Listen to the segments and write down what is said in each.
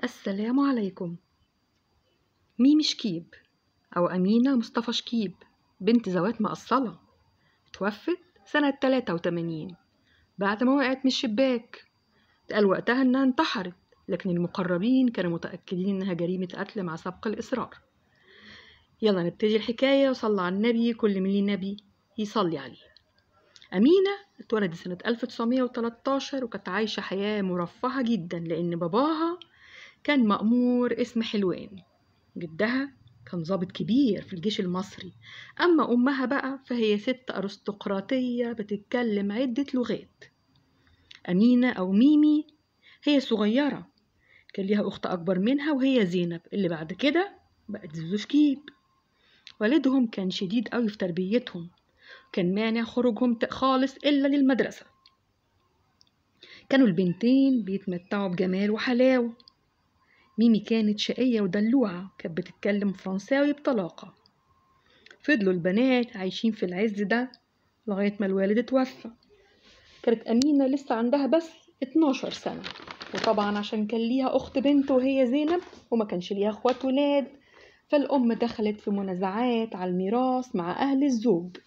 السلام عليكم. ميمي شكيب أو أمينة مصطفى شكيب، بنت ذوات مقصلة، اتوفت سنة 83 بعد ما وقعت من الشباك. اتقال وقتها إنها انتحرت، لكن المقربين كانوا متأكدين إنها جريمة قتل مع سبق الإصرار. يلا نبتدي الحكاية، وصلى على النبي، كل من ليه نبي يصلي عليه. أمينة اتولدت سنة 1913 وكانت عايشة حياة مرفهة جدا، لأن باباها كان مأمور اسم حلوان، جدها كان ضابط كبير في الجيش المصري. أما أمها بقى فهي ست أرستقراطية بتتكلم عدة لغات. أمينة أو ميمي هي صغيرة، كان ليها أخت أكبر منها وهي زينب اللي بعد كده بقت زوزو شكيب. والدهم كان شديد قوي في تربيتهم، كان مانع خروجهم خالص إلا للمدرسة. كانوا البنتين بيتمتعوا بجمال وحلاوة. ميمي كانت شقية ودلوعة، كانت بتتكلم فرنساوي بطلاقة. فضلوا البنات عايشين في العز ده لغاية ما الوالد اتوفى. كانت أمينة لسه عندها بس 12 سنة، وطبعا عشان كان ليها أخت بنت وهي زينب وما كانش ليها أخوات ولاد، فالأم دخلت في منازعات على الميراث مع أهل الزوج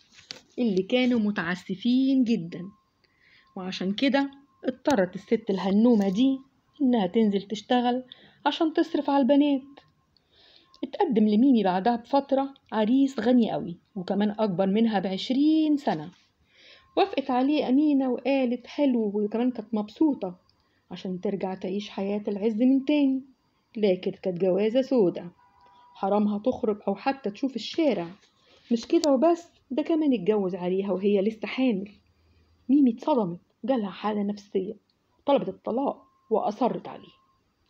اللي كانوا متعسفين جدا، وعشان كده اضطرت الست الهنومة دي إنها تنزل تشتغل عشان تصرف على البنات. اتقدم لميمي بعدها بفترة عريس غني قوي وكمان أكبر منها ب20 سنة. وافقت عليه أمينة وقالت حلو، وكمان كانت مبسوطة عشان ترجع تعيش حياة العز من تاني. لكن كانت جوازة سودة، حرامها تخرج أو حتى تشوف الشارع. مش كده وبس، ده كمان اتجوز عليها وهي لسه حامل. ميمي اتصدمت، جالها حالة نفسية، طلبت الطلاق وأصرت عليه،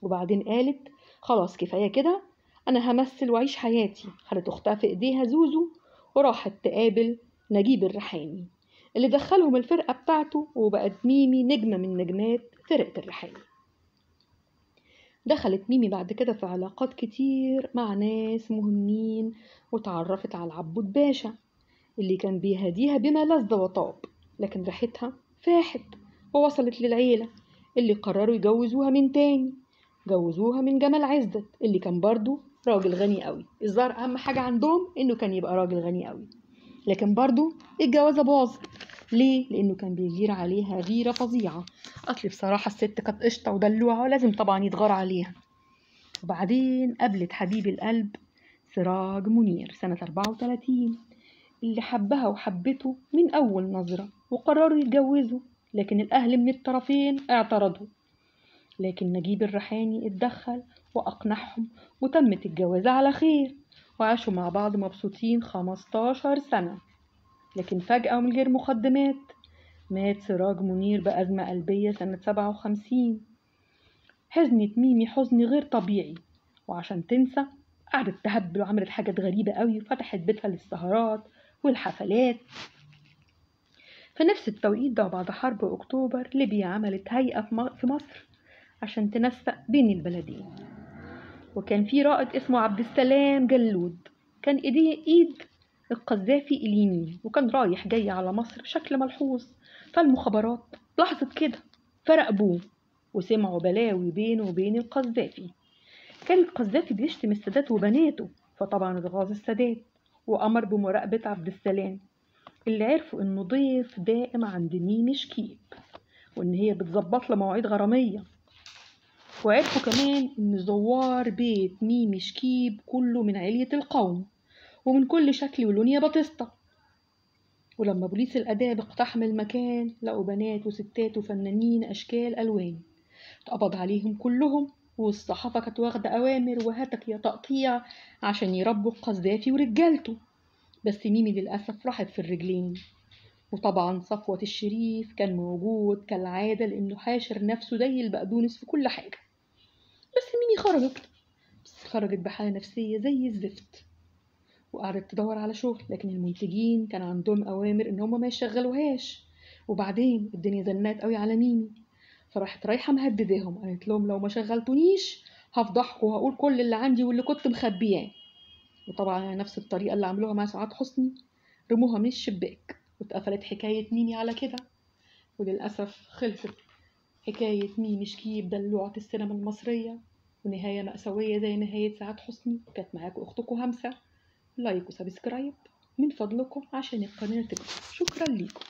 وبعدين قالت خلاص كفاية كده، أنا همثل وأعيش حياتي. خدت أختها في إيديها زوزو وراحت تقابل نجيب الريحاني اللي دخلهم الفرقة بتاعته، وبقت ميمي نجمة من نجمات فرقة الريحاني. دخلت ميمي بعد كده في علاقات كتير مع ناس مهمين، وتعرفت على عبود باشا اللي كان بيهديها بما لذ وطاب، لكن ريحتها فاحت ووصلت للعيلة اللي قرروا يجوزوها من تاني. جوزوها من جمال عزت اللي كان برضو راجل غني قوي. الظاهر أهم حاجة عندهم إنه كان يبقى راجل غني قوي، لكن برضو الجوازة باظت. ليه؟ لأنه كان بيغير عليها غيرة فظيعة. أصل بصراحة الست كانت قشطة ودلوعة ولازم طبعا يتغار عليها. وبعدين قابلت حبيب القلب سراج منير سنة 34 اللي حبها وحبته من أول نظرة، وقرروا يتجوزوا، لكن الأهل من الطرفين اعترضوا. لكن نجيب الريحاني اتدخل وأقنعهم، وتمت الجوازة على خير، وعاشوا مع بعض مبسوطين 15 سنة. لكن فجأة ومن غير مقدمات مات سراج منير بأزمة قلبية سنة 57. حزنت ميمي حزن غير طبيعي، وعشان تنسى قعدت تهبل وعملت حاجات غريبة قوي، وفتحت بيتها للسهرات والحفلات. في نفس التوقيت ده بعد حرب أكتوبر، ليبيا عملت هيئة في مصر عشان تنسق بين البلدين، وكان في رائد اسمه عبد السلام جلود، كان ايديه ايد القذافي اليمين، وكان رايح جاي على مصر بشكل ملحوظ. فالمخابرات لاحظت كده فراقبوه وسمعوا بلاوي بينه وبين القذافي. كان القذافي بيشتم السادات وبناته، فطبعا اتغاظ السادات وأمر بمراقبة عبد السلام، اللي عرفوا انه ضيف دائم عند ميمي شكيب وان هي بتظبط له مواعيد غرامية. وعرفوا كمان ان زوار بيت ميمي شكيب كله من علية القوم ومن كل شكل ولون يا باتيستا. ولما بوليس الآداب اقتحم المكان لقوا بنات وستات وفنانين أشكال ألوان، اتقبض عليهم كلهم، والصحافة كانت واخدة أوامر وهتك يا تقطيع عشان يربوا القذافي ورجالته. بس ميمي للأسف راحت في الرجلين. وطبعا صفوة الشريف كان موجود كالعادة لأنه حاشر نفسه زي البقدونس في كل حاجة. بس ميمي خرجت، بس خرجت بحالة نفسية زي الزفت، وقعدت تدور على شغل، لكن المنتجين كان عندهم أوامر إن هما ما يشغلوهاش. وبعدين الدنيا زنقت قوي على ميمي، فراحت رايحة مهدداهم، قالت لهم لو ما شغلتونيش هفضحكم وهقول كل اللي عندي واللي كنت مخبياه. وطبعا نفس الطريقة اللي عملوها مع سعاد حسني، رموها من الشباك، واتقفلت حكاية ميمي على كده. وللأسف خلصت حكاية ميمي شكيب دلوعة السينما المصرية. ونهاية مأساوية زي نهاية سعاد حسني. كانت معاكم أختكم همسة. like و subscribe من فضلكم عشان القناة تكبر. شكرا ليكم.